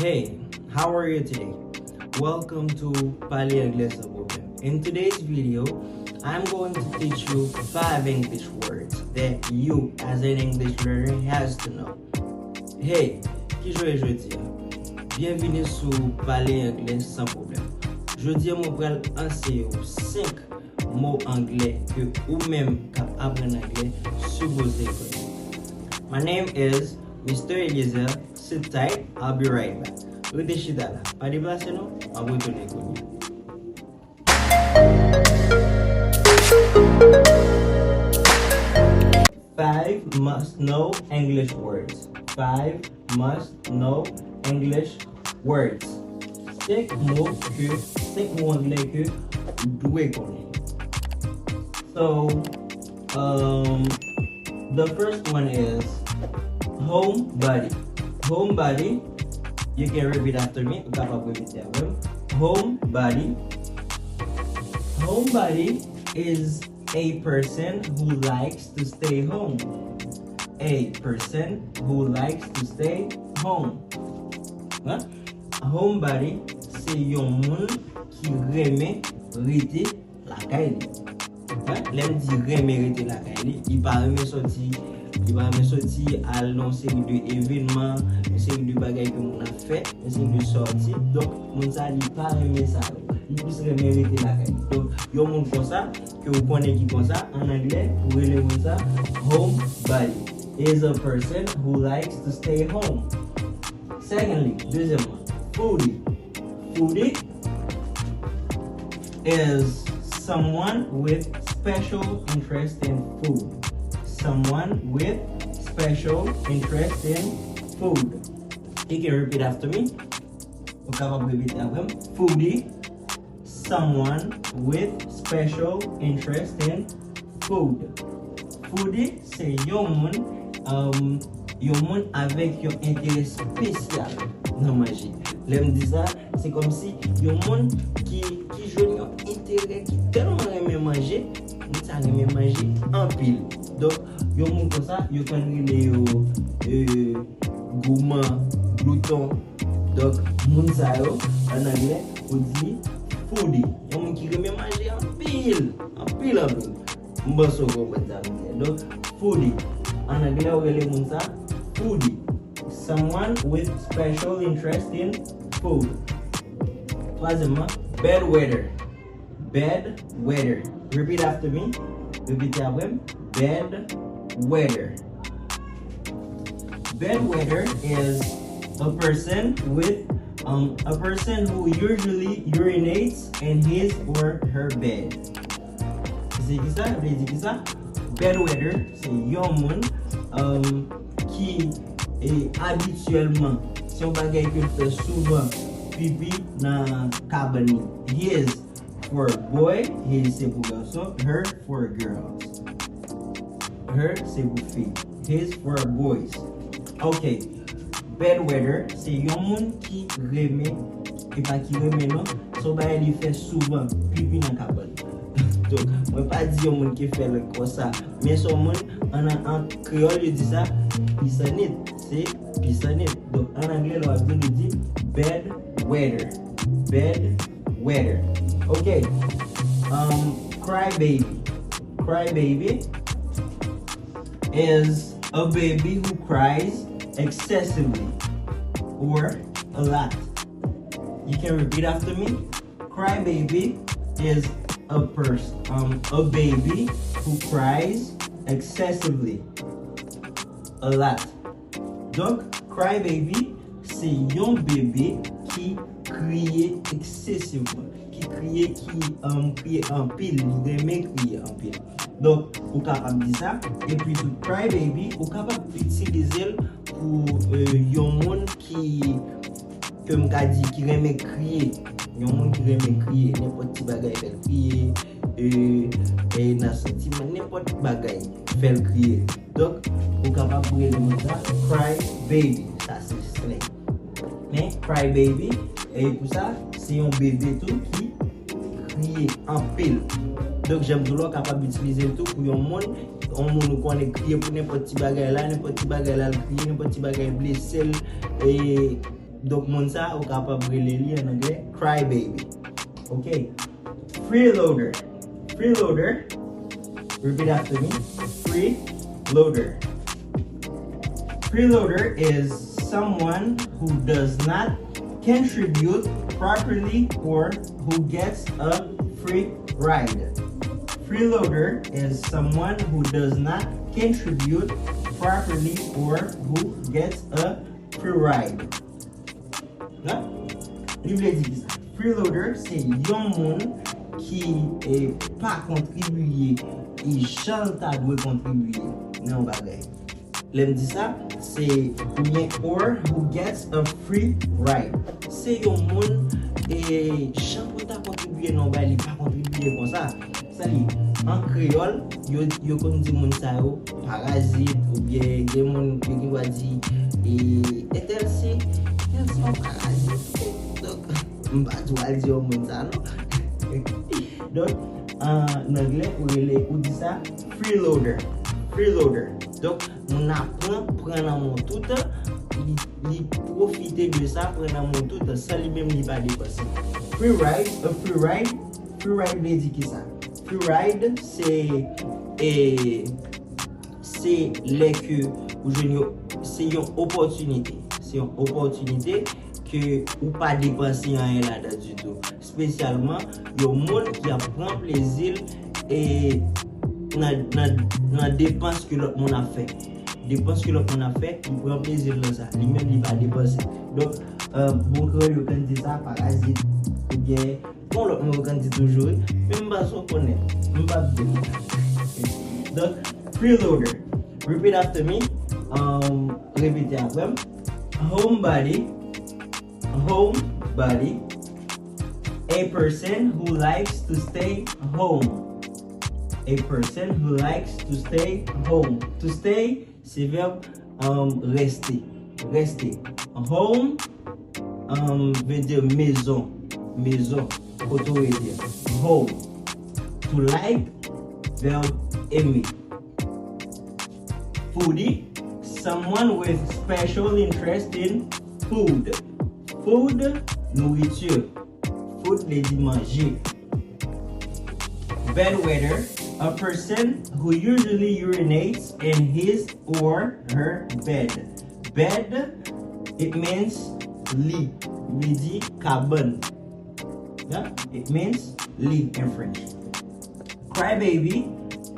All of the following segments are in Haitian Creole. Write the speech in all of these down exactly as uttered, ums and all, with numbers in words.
Hey, how are you today? Welcome to Pale Anglè San Pwoblèm. In today's video, I'm going to teach you five English words that you, as an English learner, has to know. Hey, ki jan w ye jodi a? Byenvini sou Pale Anglè San Pwoblèm. Jodi a, mwen pral anseye w senk mo anglè ke ou menm k ap aprann anglè sipoze konnen. My name is Mister Eliezer. Sit tight, I'll be right back. Rete chita la, pa deplase non, m ap retounen kounye a. Five must know English words. Five must know English words. Senk mo ke, senk mo anglè ke ou dwe konnen. So, um, the first one is home buddy. Home buddy, you can repeat after me. Ou kapab repete avè m. Home buddy. Home buddy is a person who likes to stay home. A person who likes to stay home. Home buddy se yon moun ki renmen rete lakay li. Lè m di renmen rete lakay li, li pa renmen sòti, li pa renmen sòti al nan yon seri de evenman, yon seri de bagay ke moun ap fè, yon seri de sòti. Donk, moun sa, li pa renmen sa yo. Li plis renmen rete lakay li. Donk, yon moun konsa, ke ou konnen ki konsa, an anglè, ou rele moun sa home buddy. Is a person who likes to stay home. Secondly, dezyèmman, foodie. Foodie is someone with special interest in food. Someone with special interest in food. You can repeat after me. Ou kapab repete avè m. Foodie, someone with special interest in food. Foodie se yon moun, um, yon moun avèk yon enterè espesyal nan manje. Lè m di sa, se kòmsi yon moun ki, ki jwenn yon enterè, ki tèlman renmen manje, moun sa renmen manje anpil. Donk, yon moun konsa, yo konn rele yo, euh, gouman, glouton. Donk, moun sa yo, an anglè, ou di foodie. Yon moun ki renmen manje anpil, anpil, anpil. M panse w konprann sa m di a. Donk, foodie. An anglè, ou rele moun sa foodie. Someone with special interest in food. Twazyèmman, bad weather. Bad weather. Repeat after me. Repete apre m. Bad weather. Bad weather is a person with, um, a person who usually urinates in his or her bed. Se ki sa? Vle di ki sa? Bad weather se yon moun, um, ki, e, abityèlman, se yon bagay ke l fè souvan, pipi nan kabann li. His for boy, his se pou gason, her for girls. Her se pou fi. His for boys. Ok. Bad weather se yon moun ki renmen, e pa ki renmen non, se yon bagay li fè souvan, pipi nan kabann. Donk, mwen pa di yon moun ki fè l konsa, men se yon moun, an, an kreyòl, yo di sa, pisanit. Se pisanit. Donk, an anglè, lè w ap di l, ou di bad weather. Bad weather. Ok. Um, cry baby. Cry baby is a baby who cries excessively or a lot. You can repeat after me. Cry baby is a person, um, a baby who cries excessively, a lot. Donk, cry baby se yon bebe ki kriye eksesivman, ki kriye, ki, um, kriye anpil, li renmen kriye anpil. Donk, ou kapab di sa. Epi tou, cry baby, ou kapab itilize l pou, euh, yon moun ki, ke m ka di, ki renmen kriye. Yon moun ki renmen kriye, nenpòt ti bagay fè l kriye, euh, euh, nan santiman, nenpòt bagay fè l kriye. Donk, ou kapab rele moun sa cry baby. Sa se slang. Men cry baby, e pou sa, se yon bebe tou ki kriye anpil. Donk, jan m di w la, w kapab itilize l tou pou yon moun, yon moun ou konnen kriye pou nenpòt ti bagay la, nenpòt ti bagay la, l kriye, nenpòt ti bagay blese l, e Donk, moun sa, ou kapab rele li an anglè cry baby. Ok. Freeloader. Freeloader. Repeat after me. Freeloader. Freeloader is someone who does not contribute properly or who gets a free ride. Freeloader is someone who does not contribute properly or who gets a free ride. Nan? Li vle di ki sa? Freeloader se yon moun ki eh, pa kontribiye e jan l ta dwe kontribiye nan yon bagay. Lè m di sa, se oubyen or who gets a free ride. Se yon moun e jan pou l ta kontribiye nan yon bagay li pa kontribiye konsa. Sa li, an kreyòl, yo, yo konn di moun sa yo parazit, oubyen gen moun yo gen dwa di e entèl se, entèl se yon parazit. Donk, m pa di w al di yon moun sa non. Donk, an anglè, ou rele, ou di sa freeloader. Freeloader. Donk, moun nan pran, pran nan men w toutan, li, li pwofite de sa, pran nan men w toutan, san li menm li pa depanse. Free ride, a free ride, free ride vle di ki sa? Free ride, se, e, se lè ke ou jwenn yon, se yon opòtinite. Se yon opòtinite ke ou pa depanse anyen ladan ditou. Espesyalman, yon moun ki ap pran plezi l e nan, nan, nan depans ke lòt moun ap fè. Depans ke lòt moun ap fè, li pran plezi l nan sa. Li menm, li pa depanse. Donk, eh, bon kreyòl, yo konn di sa, parazit, oubyen, bon, lòt moun, yo konn di toujou, wi. Men m pa sou konnen. M p ap di. Donk, freeloader. Repeat after me. Um, repete apre m. Homebody. Homebody. A person who likes to stay home. A person who likes to stay home. To stay, se vèb, um, reste. Reste. Home, um, vle di mezon. Mezon. Kote w rete. Home. To like, vèb aimer. Foodie, someone with special interest in food. Food, nourriture. Food vle di manje. Bedwetter, a person who usually urinates in his or her bed. Bed, it means lit. Li di kabann. Yeah? It means lit in French. Crybaby,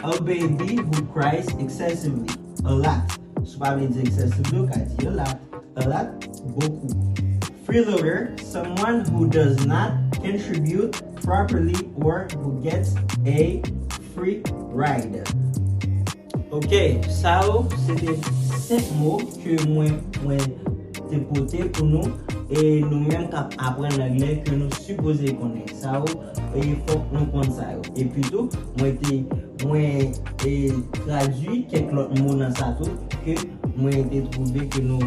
a baby who cries excessively, a lot. Si w pa vle di excessively, ou ka di a lot. A lot, beaucoup. Freeloader, someone who does not contribute properly or who gets a free ride. Ok, sa yo, se te senk mo ke mwen, mwen te pote pou nou, e nou menm k ap aprann anglè ke nou sipoze konnen. Sa yo, e fòk nou konn sa yo. Epi tou, mwen te, mwen, e tradui kèk lòt mo nan sa tou, ke mwen te twouve ke nou,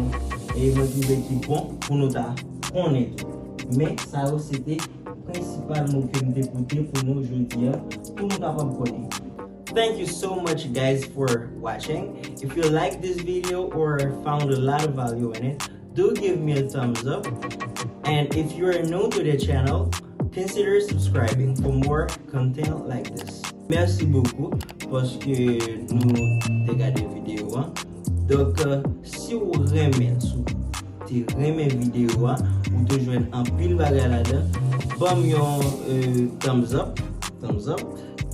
e mwen twouve ki bon pou nou ta konnen tou. Men, sa yo, se te prensipal mo ke m te pote pou nou jodi a, pou nou kapab konnen. Thank you so much, guys, for watching. If you like this video or found a lot of value in it, do give me a thumbs up. And if you are new to the channel, consider subscribing for more content like this. Mèsi bokou paske nou te gade videyo a. Donk, euh, si w renmen, si w te renmen videyo a, ou te jwenn anpil bagay ladan, ban m yon, euh, thumbs up, thumbs up,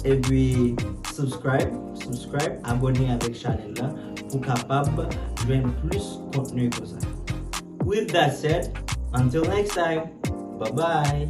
epi subscribe, subscribe, abòne avèk chanèl la pou kapab jwenn plis kontni konsa. With that said, until next time, bye bye!